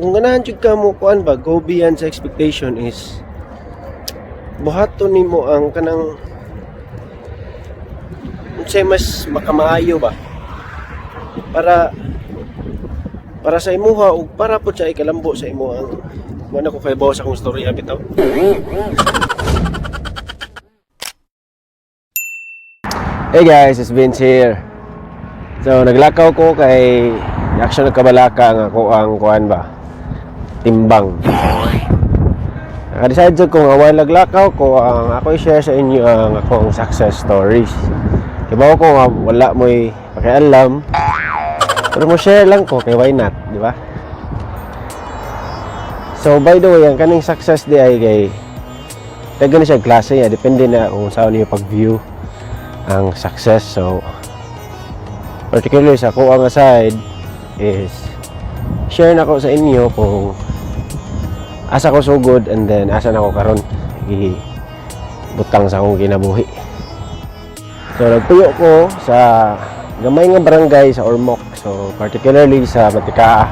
Kung ganahan jud ka mo kuan ba, go beyond sa expectation is buhaton nimo ang kanang unsay mas makamaayo ba para para sa imuha ug para pud sa ikalambo sa imo. Ang mo na ko kay sa akong storya bitaw. Hey guys, it's Vince here. So naglakaw ko kay action nagkabalaka nga ako ang kuan ba, timbang. Naka-decide jud ko nga while naglakaw ko ang ako i-share sa inyo ang akong success stories. Kibaw ko nga wala mo'y pakialam, pero mo share lang ko kay why not, di ba? So by the way, ang kaning success di ay kay daghan na siya klase niya, depende na kung saan niyo pag-view ang success. So particularly sa ako ang side is share na ko sa inyo kung asa ko sugod and then asa na ko karon butang sa akong kinabuhi. So nagpuyo ko sa gamay nga barangay sa Ormoc. So particularly sa Matika.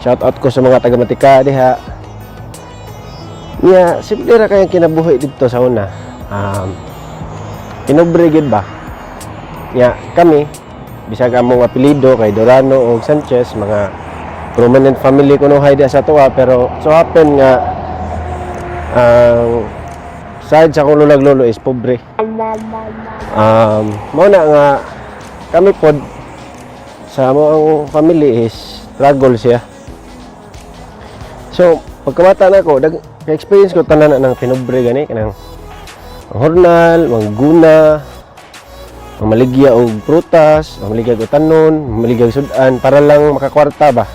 Shout out ko sa mga taga Matika diha. Nya simple ra kayang kinabuhi didto sa una. Pinobre gyud ba? Nya kami, bisag among apelyido kay Dorano o Sanchez, mga prominent family kuno hay diha sa atoa, pero so happen nga ang side sa akong lolag lolo is pobre. Mao na nga kami pod sa amo ang family is struggle siya. So pagkabata na ako, ka-experience ko tanan na ng pinobre gani, kanang ang hornal, mangguna, mamaligya og prutas, mamaligya og tanon, mamaligya og sudan para lang makakwarta ba.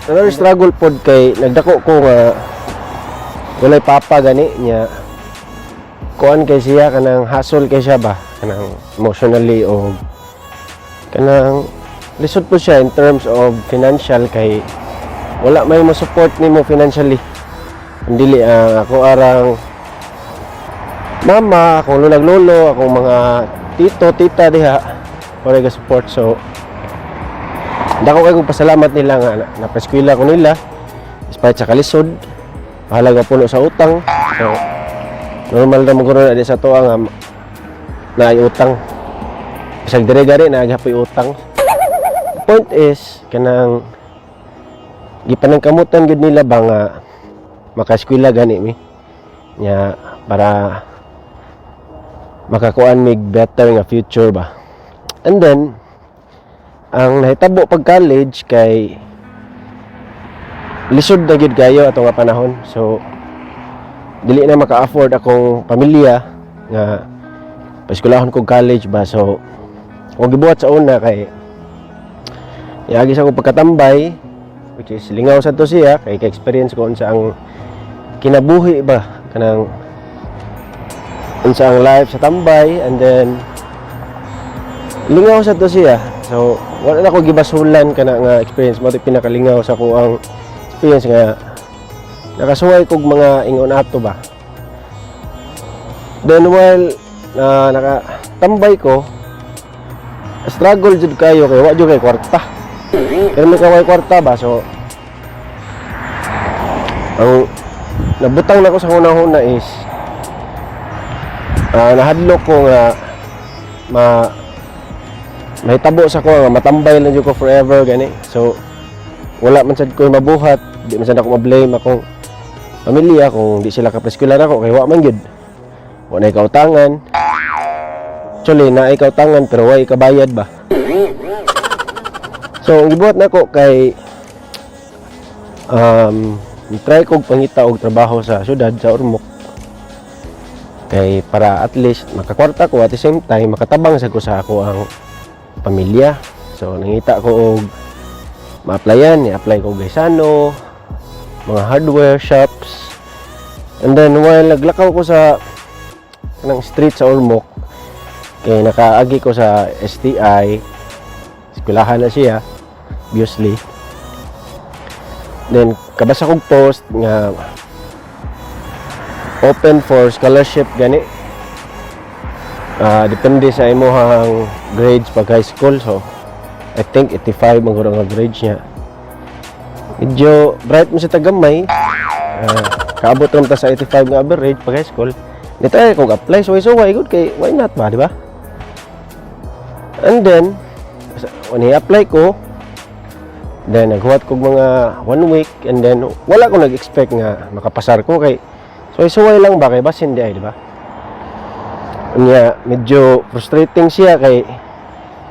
Another struggle pod kay nagdako ko nga walay papa gani niya. Kuan kay siya, kanang hassle kay siya ba, kanang emotionally o kanang lisod po siya in terms of financial kay wala may mo support nimo financially. Dili ang ako arang mama, akong lolag lolo, akong mga tito, tita diha wala ga support. So dako kay kong pasalamat nila nga napaeskwela ko nila despite sa kalisod, mahalaga puno sa utang. So normal na maguro na di sa tuwa nga naay utang. Bisag dire gani naa gyapoy utang. Point is kanang gipanangkamutan gyud nila ba nga makaeskwela gani mi nya para makakuan mig better nga future ba. And then ang nahitabo pag college kay lisod na gyud kayo ato nga panahon, so dili na maka-afford akong pamilya nga paeskwelahon kog college ba. So kung gibuhat sa una kay iagi sa akong pagkatambay, which is lingaw sa to siya kay ka-experience ko unsa ang kinabuhi ba, kanang unsa ang life sa tambay, and then lingaw sa to siya. So wala na ko gibasulan kana nga experience mo, pinakalingaw sa ko ang experience nga nakasuway kog mga ingon ato ba. Then while na nakatambay ko, struggle jud kayo kay wa jud kay kwarta, pero may kaway kwarta ba. So ang nabutang nako sa una-una is nahadlok ko nga mahitabo sa ko nga matambay lang jud ko forever gani. So wala man sad ko mabuhat, di man sad ako ma-blame akong pamilya kung di sila kapreskwela nako kay wa man gyud, wa na kautangan. Actually naay kautangan pero way kabayad ba. So ang gibuhat nako kay try kog pangita og trabaho sa syudad sa Ormoc kay para at least makakwarta ko, at the same time makatabang sa ko sa ako ang pamilya. So nangita ko og ma-applyan, ni-apply ko Gaisano, mga hardware shops. And then while naglakaw ko sa kanang street sa Ormoc kay nakaagi ko sa STI, eskwelahan na siya obviously. Then kabasa kog post nga open for scholarship gani. Depende sa imuhang grades pag high school. So I think 85 man guro nga grades niya. Medyo bright mo sa tagamay. Kaabot ram ta sa 85 nga average pag high school. Ni try kog apply suway-suway gud kay why not ba, di ba? And then when i-apply ko, then naghuwat kog mga one week and then wala ko nag-expect nga makapasar ko kay suway-suway lang ba, kay basin di ay, di ba? Unya, medyo frustrating siya kay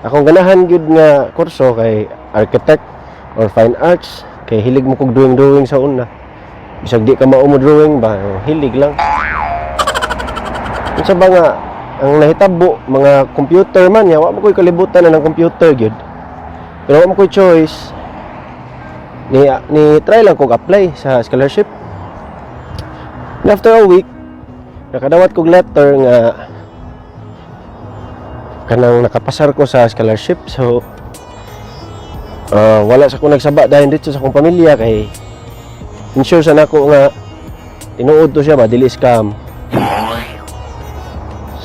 akong ganahan gyud nga kurso kay architect or fine arts, kay hilig mo kog drawing-drawing sa una. Bisag di ka mao mo drawing ba, hilig lang. Unsa ba nga ang nahitabo, mga computer man ya, wa mo ko'y kalibutan na ng computer gyud. Pero wa mo ko'y choice. Ni try lang kog apply sa scholarship. And after a week, nakadawat kog letter nga kanang nakapasar ko sa scholarship. So wala sa ko nagsaba dahil dito sa akong pamilya kay ensure sa nako nga tinuod to siya ba, dili scam.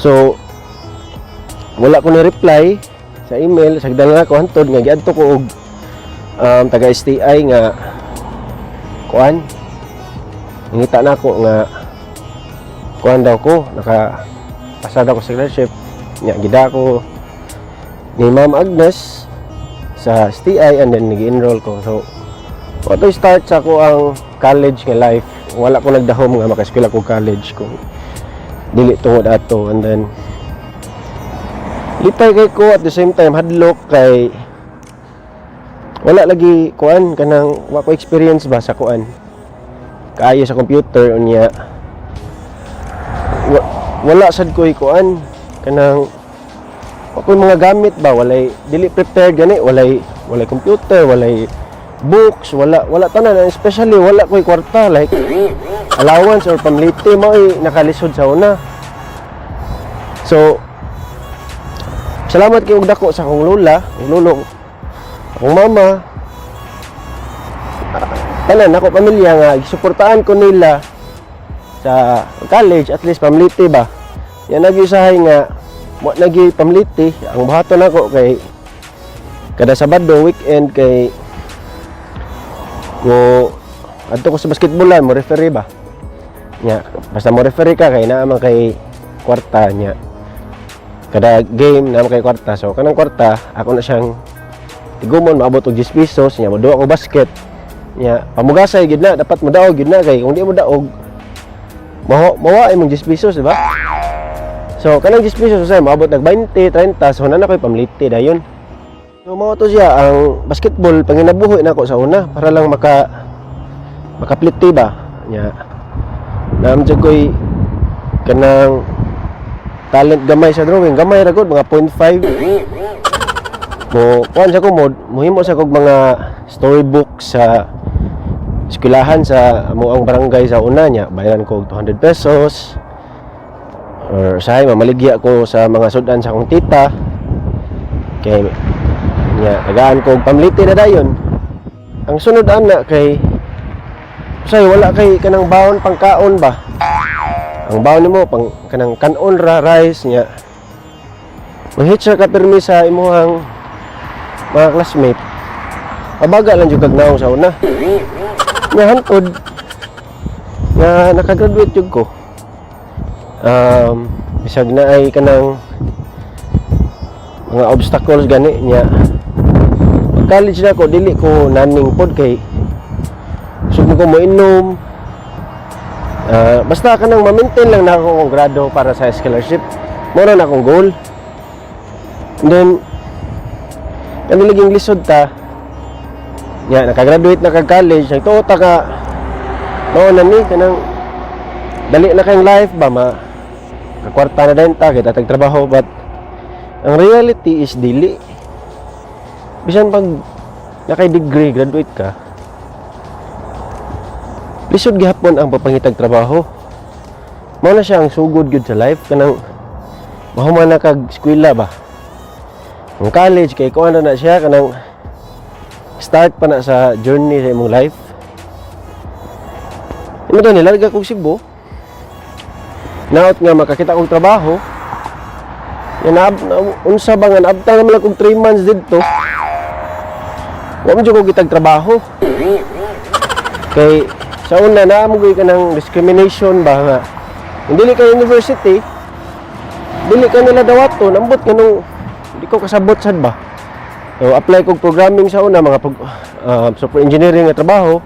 So wala ko ni reply sa email, sagdan lang ako hantod nga giadto ko og taga STI nga kuan, ngita na ako nga kuan daw ko, naka pasada ko sa scholarship nya. Gida ko ni Ma'am Agnes sa STI and then nag-enroll ko. So wato start sa ako ang college nga life. Wala ko nagdahom nga makaeskwela ko college kung dili tungod ato. And then lipay kay ko, at the same time hadlok kay wala lagi kuan, kanang wa ko experience ba sa kuan kaayo sa computer. Unya wala sad ko'y kuan, kanang wa ko'y mga gamit ba, walay, dili prepared gani, walay computer, walay books, wala wala tanan, and especially wala ko'y kwarta, like allowance or pamliti. Mao nakalisod sa una. So salamat kay og dako sa akong lola ug lolo, akong mama, tanan ako pamilya nga gisuportahan ko nila sa college, at least pamliti ba. Yan nag-usahay nga wa nagi pamliti, ang buhaton nako kay kada Sabado, weekend, kay mo adto ko sa basketballan, mo referee ba nya. Basta mo referee ka kay naa man kay kwarta nya, kada game naa man kay kwarta. So kanang kwarta ako na siyang tigumon, maabot og 10 pesos nya, moduwa ko basket nya, pamugasay gid na, dapat mo daog gid na kay kung di mo daog, mawa imong 10 pesos, di ba? So kanang 10 pesos usay maabot nag 20, 30, so na ko'y pamliti dayon. So mao to siya ang basketball, panginabuhi nako sa una para lang makapliti ba nya. Naam jud ko'y kanang talent gamay sa drawing, gamay ra gud, mga 0.5. Mo kuan sa ko, mo muhimo sa kog mga storybook sa eskwelahan sa amo ang barangay sa una niya, bayaran ko og 200 pesos or usahay mamaligya ko sa mga sudan sa akong tita kay nya tagaan ko og pamliti na dayon. Ang sunod ana kay usahay wala kay kanang baon, pangkaon ba. Ang baon nimo pang kanang kanon ra, rice nya. Mahitsa ka pirmi sa imuhang mga classmate, mabaga lang jud kag naong sa una. Nga hantod nga nakagraduate jud ko, bisag na ay kanang mga obstacles gani niya. Pag college na ako, dili ko naning pod kay sugmo ko moinom. Basta kanang ma-maintain lang na ako kung grado para sa scholarship, mo na akong goal. And then kami laging lisod ta nya, nakagraduate na kag college, nagtuo ta ka mao na ni, kanang dali na kayong life ba, ma kakwarta na din ta, kita tag trabaho. But ang reality is dili. Bisan pag nakay degree, graduate ka, lisod gihapon ang papangitag trabaho. Mao na siya ang sugod gyud sa life, kanang mahuman na kag eskwela ba. Ang college kay kuan na siya, kanang start pa na sa journey sa imong life. Imo to nilarga kog Cebu. Naot nga makakita kog trabaho. Ya na, unsa ba nga naabtang naman lang kog 3 months didto. Wa man jud ko kitag trabaho. Kay sa una naa man ka ng discrimination ba nga hindi ka university, dili ka nila dawaton. Ambot nganong di ko kasabot sad ba. So apply kog programming sa una, mga software engineering nga trabaho.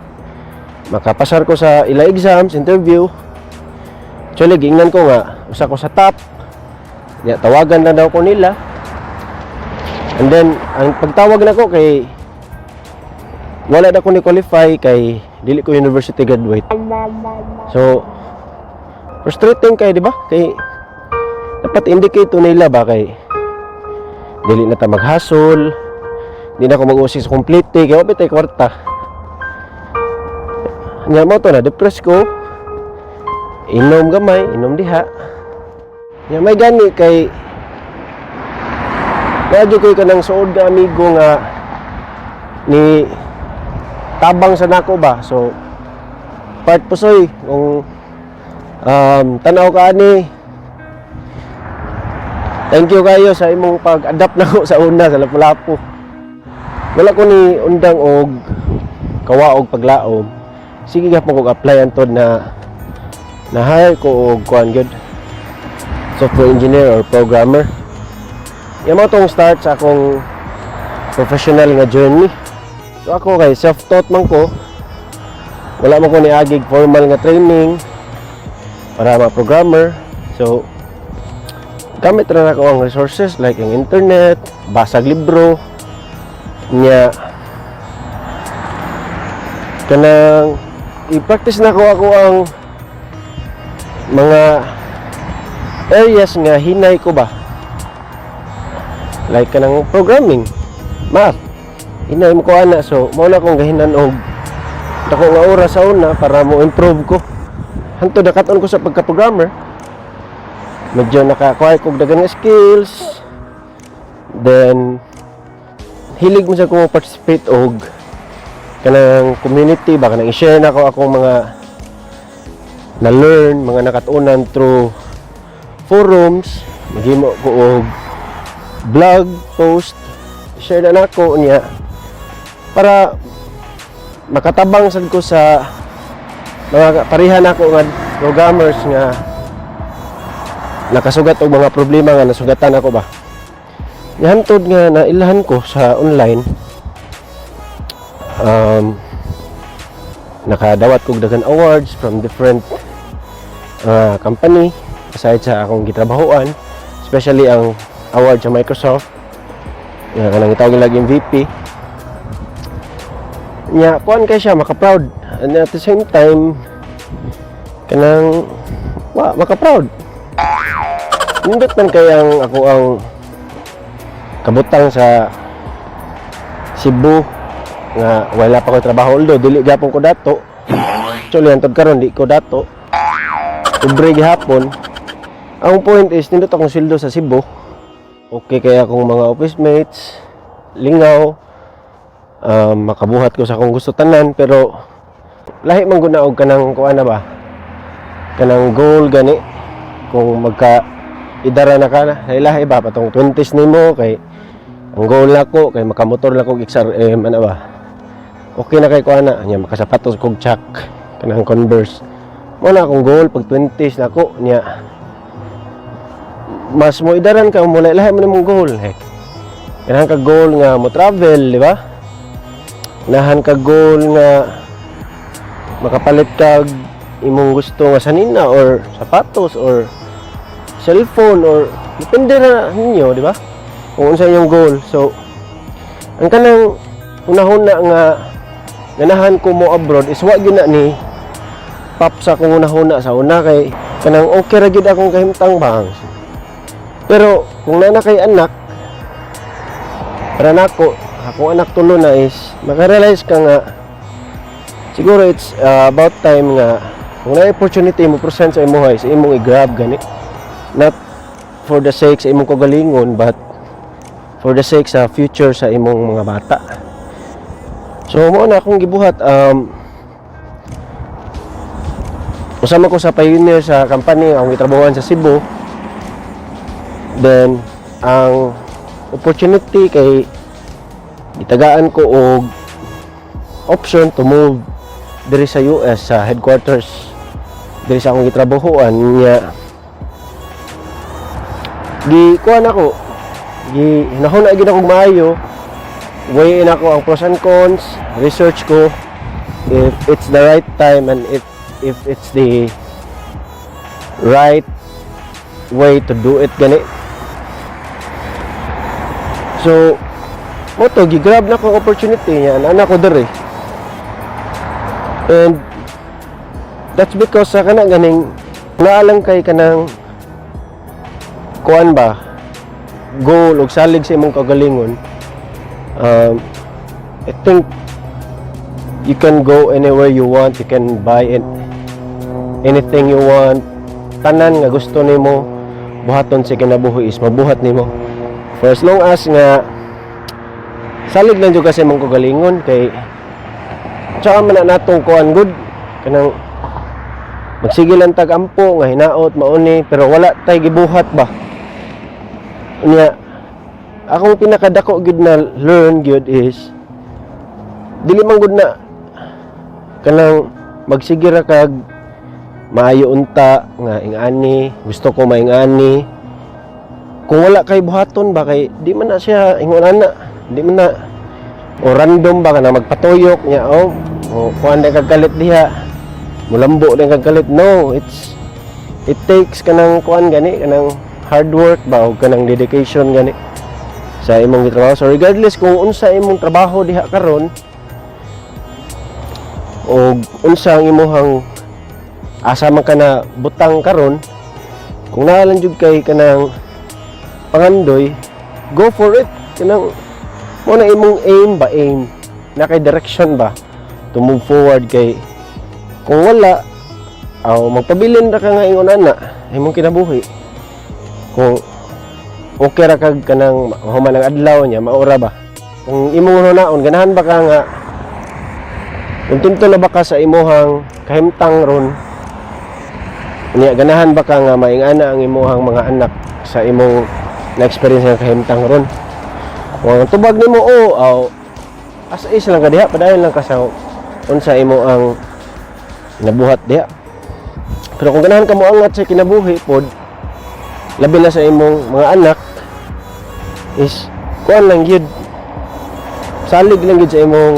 Makapasar ko sa ila exams, interview. Actually, giingnan ko nga usa ko sa top ya, tawagan na daw ko nila. And then ang pagtawag nako kay wala na ko ni qualify kay dili ko university graduate. So frustrating kay, di ba? Kay dapat indicate to nila ba, kay dili na ta maghasol, di na ako mag-usik sa complete kay wa tay kwarta nya. Mo to na depress ko, inom gamay, inom diha nya. May gani kay medyo koy kanang suod nga amigo nga ni tabang sa nako ba. So part pusoy, kung tanaw ka ani, thank you kayo sa imong pag-adapt nako sa una sa Lapu-Lapu. Wala ko ni undang og kawaog paglaom. Sige gapon kog apply antod na na hire ko og kuan gyud, software engineer or programmer. Yan mo tong start sa akong professional nga journey. So ako kay self-taught man ko. Wala man ko niagig formal nga training para ma-programmer. So gamit ra nako ang resources like ang internet, basag libro, nya kanang i-practice na ko ako ang mga areas nga hinay ko ba, like kanang programming, math, hinay mo ko ana. So mao na akong gahinan og dako nga oras sa una para mo improve ko hantod nakat-on ko sa pagka-programmer. Medyo nakakuha kog daghan nga skills. Then hilig mo sa ko participate og kanang community ba, kanang i-share na ko akong mga na-learn, mga nakatunan through forums. Maghimo ko og blog post, share na nako niya para makatabang sad ko sa mga pareha nako nga programmers nga nakasugat og mga problema nga nasugatan ako ba. Hantod nga nailhan ko sa online, nakadawat kog daghan awards from different company aside sa akong gitrabahoan, especially ang award sa Microsoft nga kanang gitawag nila MVP nya. Kuan kay siya, maka-proud, and at the same time kanang wa maka-proud, nindot man kay ang ako ang kabutang sa Cebu nga wala pa ko trabaho, although dili gyapon ko dato. Actually, hantod karon di ko dato, pobre gihapon. Ang point is nindot akong sweldo sa Cebu. Okay kay akong mga office mates, lingaw, makabuhat ko sa akong gusto tanan, pero lahi man gud na og kanang kuan na ba, kanang goal gani kung magka idara na ka na lahi ba, patong 20s nimo. Kay ang goal nako kay makamotor lang kog XRM ana ba, okay na kay ko ana nya, makasapatos kog Chuck, kanang Converse. Mo na akong goal pag 20s nako nya. Mas mo idaran ka, mo lahi man imong goal eh. Ganahan ka goal nga mo travel, di ba? Ganahan ka goal nga makapalit kag imong gusto nga sanina or sapatos or cellphone or depende na ninyo, di ba? Kung unsa inyong goal. So, ang kanang hunahuna nga ganahan ko mo abroad is wa gyud na ni pop sa akong hunahuna sa una kay kanang okay ra gyud akong kahimtang ba. Pero kung naa na kay anak, para nako, akong anak tulo na, is makarealize ka nga siguro it's about time nga kung na opportunity mo present sa imo is imong i-grab gani, not for the sake sa imong kagalingon but for the sake sa future sa imong mga bata. So mo na akong gibuhat. Usama ko sa pioneer sa company akong gitrabahoan sa Cebu. Then ang opportunity kay gitagaan ko og option to move diri sa US, sa headquarters diri sa akong gitrabahoan niya. Gi kuan ako, gi hinahuna gid ako maayo, weigh in ako ang pros and cons, research ko if it's the right time and if it's the right way to do it gani. So mao to, gi-grab na ko ang opportunity niya, ana ko diri. And that's because sa kana ganing naalang kay kanang kuan ba, goal ug salig sa imong kagalingon, I think you can go anywhere you want, you can buy it, anything you want. Tanan nga gusto nimo buhaton sa kinabuhi is mabuhat nimo for as long as nga salig lang jud ka sa imong kagalingon, kay tsaka man na natong kuan gud, kanang magsige lang tag ampo nga hinaot mauni, pero wala tay gibuhat ba niya. Akong pinakadako gud na learn gyud is dili man gud na kanang magsige ra kag maayo unta nga ingani, gusto ko maingani, kung wala kay buhaton ba, kay di man na siya ingon ana, di man na o random ba ka na magpatuyok niya, oh, kuan na kag kalit diha, mulambo din kag kalit. No, it takes kanang kuan gani, kanang hard work ba o kanang dedication gani sa imong gitrabaho. So regardless kung unsa imong trabaho diha karon o unsa ang imong asa man ka na butang karon, kung naa lang jud kay kanang pangandoy, go for it. Kanang mo na imong aim ba, aim na kay direction ba to move forward, kay kung wala, aw, magpabilin ra ka nga ingon ana imong kinabuhi. Kung okay ra kag kanang human ang adlaw niya, maura ba. Kung imong hunaon, ganahan ba ka nga kontento na ba ka sa imuhang kahimtang ron niya, ganahan ba ka nga maingana ang imuhang mga anak sa imong na-experience nga kahimtang ron? Kung ang tubag nimo o, aw, as is lang ka diha, padayon lang ka sa unsa imo ang nabuhat diha. Pero kung ganahan ka moangat sa kinabuhi pod, labi na sa imong mga anak, is kuan lang gyud, salig lang gyud sa imong,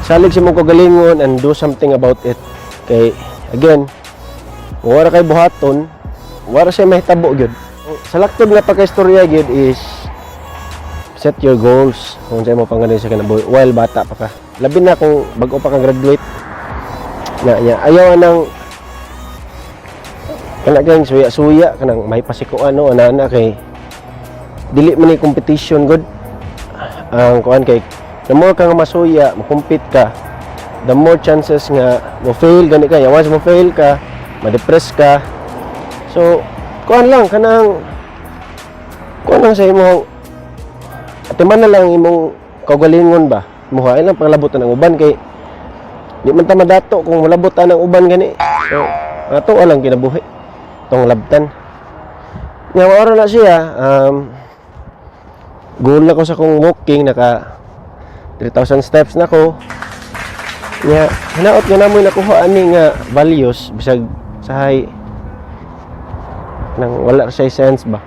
salig sa imong kagalingon and do something about it, kay again, kung wala kay buhaton, wala siya mahitabo gyud. Sa laktod nga pagkaistorya gyud is set your goals kung sa imo pangandoy sa kinabuhi while bata pa ka, labi na kung bag-o pa ka graduate na niya. Ayaw anang kana gang suya-suya, kanang may pasikuan, no, ana kay dili man ni competition good ang kuan, kay the more ka nga masuya, mo-compete ka, the more chances nga mo fail gani ka. Once mo fail ka, ma-depress ka. So kuan lang, kanang kuan lang sa imong atiman na lang imong kaugalingon ba muha lang panglabutan ang uban, kay di man ta madato kung malabutan ang uban gani. So ato lang kinabuhi tong labtan nga maura na siya. Goal na ko sa kong walking, naka 3,000 steps na ko nya. Hinaot nga namoy nakuha ani nga values, bisag sahay nang wala siya sense ba.